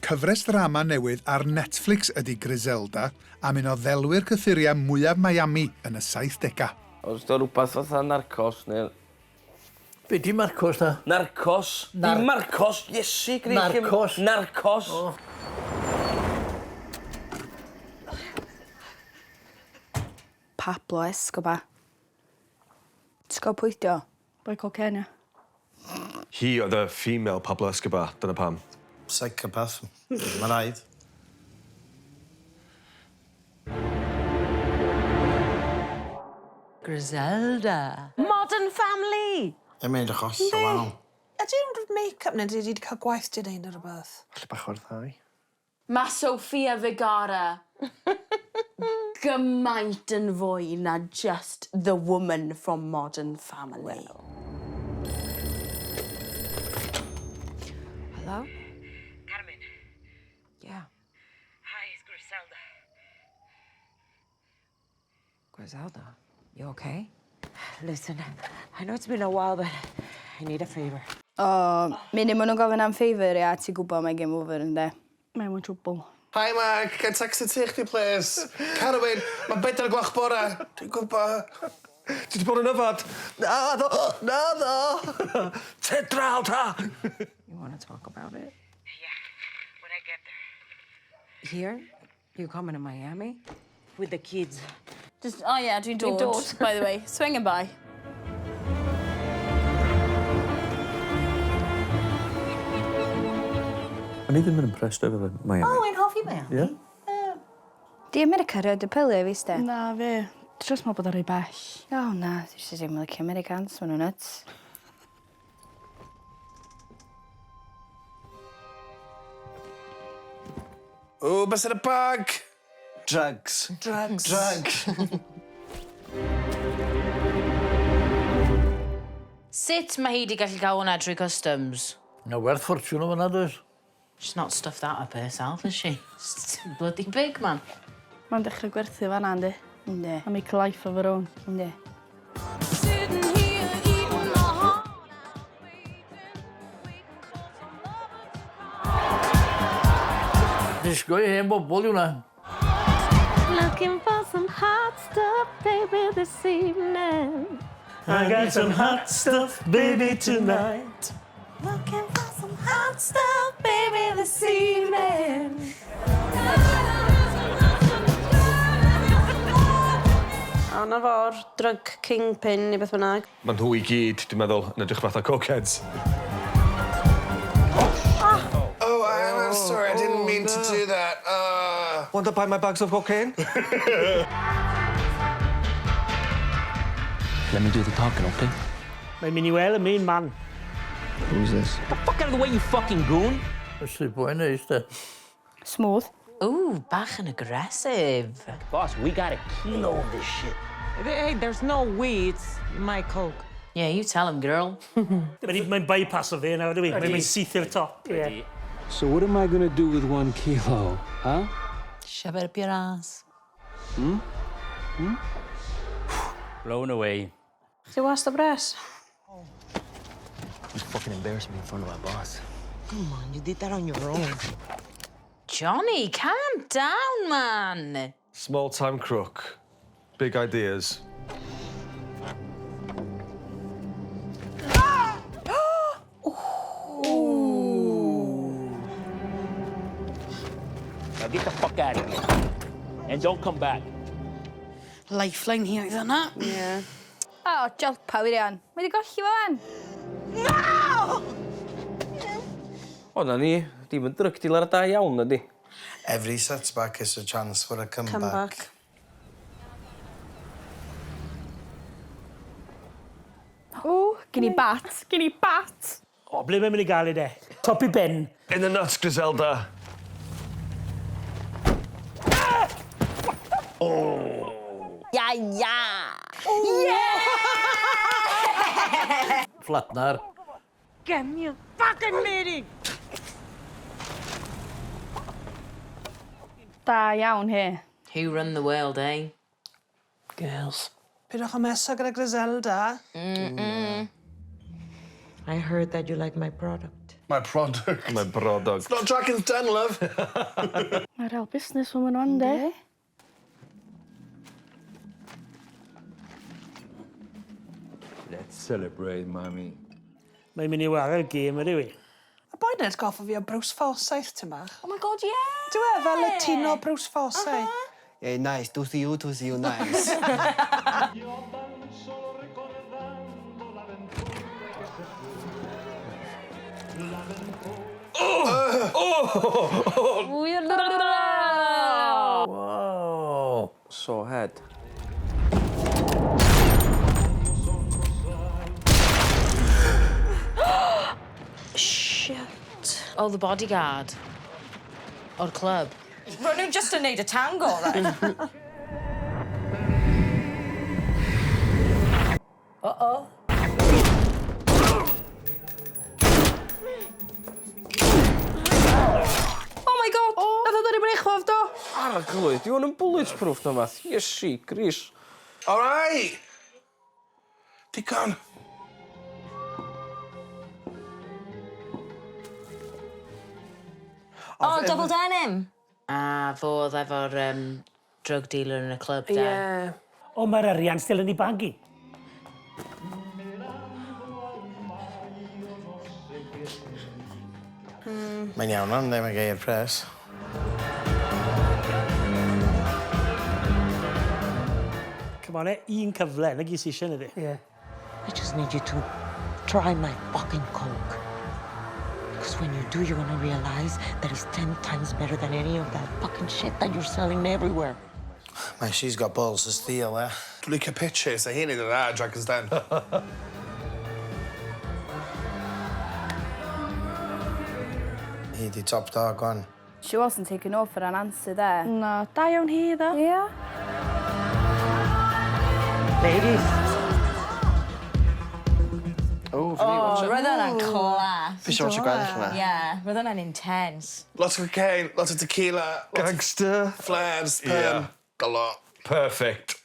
Cyfres ddrama newydd ar Netflix ydy Griselda, am un o ddelwyr cyffuriau mwyaf Miami yn y saithdegau. Os 'di o rwbath fatha Narcos neu... Be 'di Marcos ta? Narcos! Nar- Dim Marcos! Iesu Grist! Narcos! Narcos! O. Pablo Escobar. Ti gwbo pwy 'di o? Boi cocên ia? Hi oedd y female Pablo Escobar, dyna pam. Psychopath. Ma raid. Griselda. Modern Family! Mae'n mynd yn hollol wahanol. Ydy unrhyw make-up neu 'di 'di cael gwaith 'di neud neu rwbeth? Falle bach o'r ddau. Mae Sofia Vergara gymaint yn fwy na just the woman from Modern Family. Hello? Carmen. Yeah. Hi, it's Griselda. Griselda, you okay? Listen, I know it's been a while, but I need a favor. O, munud ma' nhw'n gofyn am favour ia, ti'n gwybod mae'n game over ynde? Mae mewn trwbl. Hi Mark, ga i tacsi tŷ chdi plîs? Carwyn, mae'n bedwar o'r gloch bora. Dwi'n gwybod. Ti 'di bod yn yfad? Naddo! Naddo! Tyd draw ta! You wanna talk about it? Yeah, when I get there. Here? You coming to Miami? With the kids. Just, oh yeah, dwi'n dod. Dwi'n dod. By the way, swinging by. O'n i ddim yn impressed efo Miami. Oh, wi'n hoffi Miami. Ie? 'Di America rioed apelio i fi 'ste. Na fi. Dwi jyst me'wl bod o ry bell. O na, dwi jyst ddim yn licio Americans, ma' nw'n nuts. O, be' sy yn y bag? Drugs. Drugs. Drugs. Sut mae hi 'di gallu cael hwnna trwy customs? Ma' werth ffortiwn o fan'na does? She's not stuffed that up herself, has she? It's too bloody big, man. Mae'n dechrau gwerthu fan'na yndi? Yndi. A make a life of her own. Yndi. Disgo i hen bobol yw wnna. Looking for some hot stuff, baby, this evening. I got some hot stuff, baby, tonight. Looking for some hot stuff, baby, this evening. O, 'na fo'r drug kingpin neu beth bynnag. Maen nhw i gyd, dwi'n meddwl, yn edrych fatha cokeheads. Oh, I'm sorry, I didn't mean to do that. Want to buy my bags of cocaine? Let me do the talking, okay? Mae'n mynd i weld y main man. Who's this? The fuck out of the way, you fucking goon! Felly boi neis de. Smooth. Ooh, bach yn aggressive. Boss, we got a kilo of this shit. Hey, there's no we, it's my coke. Yeah, you tell him, girl. Mae'n mae bypass o fe nawr, dwi. Mae'n mynd syth i'r top. Yeah. So what am I gonna do with one kilo, huh? Shove it up your ass. Blown away. Chdi wast o bres? You fucking embarrassed me in front of my boss. Come on, you did that on your own. Johnny, calm down, man. Small time crook. Big ideas. Now get the fuck out of here. And don't come back. Lifeline hi oedd hwnna. Ie. O, jolpa wirion. Mae 'di golli fo 'wan. O, na ni. Dim yn drug dealer da iawn, ydi. Every setback is a chance for a comeback. Comeback. O, gin i bat. Gin i bat. O, ble mae'n mynd i gael ei de? Top i ben. In the nuts, Griselda. Ia, ia! Flatnar. Get me a fucking meeting! Da iawn hi. Who run the world, eh? Girls. Pidwch â meso gyda Griselda. I heard that you like my product. My product. My product. It's not Dragon's Den, love. Mae real business woman wan, di. Let's celebrate, mami. Mae'n mynd i ware'r gêm ydy wi. Y boi yn atgoffa fi o Bruce Forsyth, ti'n bach. Oh my god, yeah! Dwi e, fel Latino Bruce Forsyth. Yeah, nice. To see you, to see you, nice. Wow. So head. Shit. Oh, the bodyguard. O'r club. Ro'n nhw just yn neud y tango, right? Uh-oh. Oh my god! Oh. Nath o ddod i brechlof, do! Arglwydd, di hwn yn bulletproof na fath. Iesu, Gris. All right. Digon. Oh, double denim. A fo oedd efo'r drug dealer yn y club, de. Yeah. O, mae'r arian still yn ei bag i. Mae'n iawn ond ddim yn geir pres. Come on, e, un cyfle, na gyd sy eisiau nid Yeah. I just need you to try my fucking coke. Because when you do, you're gonna realize that it's 10 times better than any of that fucking shit that you're selling everywhere. Mae she's got balls of steel, eh? Dwi'n licio pitches, a hyn i ddod Dragon's Den. Hi di top dog, wan. She wasn't taking no for an answer there. Na, da iawn hi, ddo. Ia. Ladies. Oh, fi oh, Roedd hwnna'n class. Fi eisiau watch y gweddill yna. Yeah, roedd hwnna'n intense. Lots of cocaine, lots of tequila, lots Gangster. of flares, perm. Yeah. The lot. Perfect.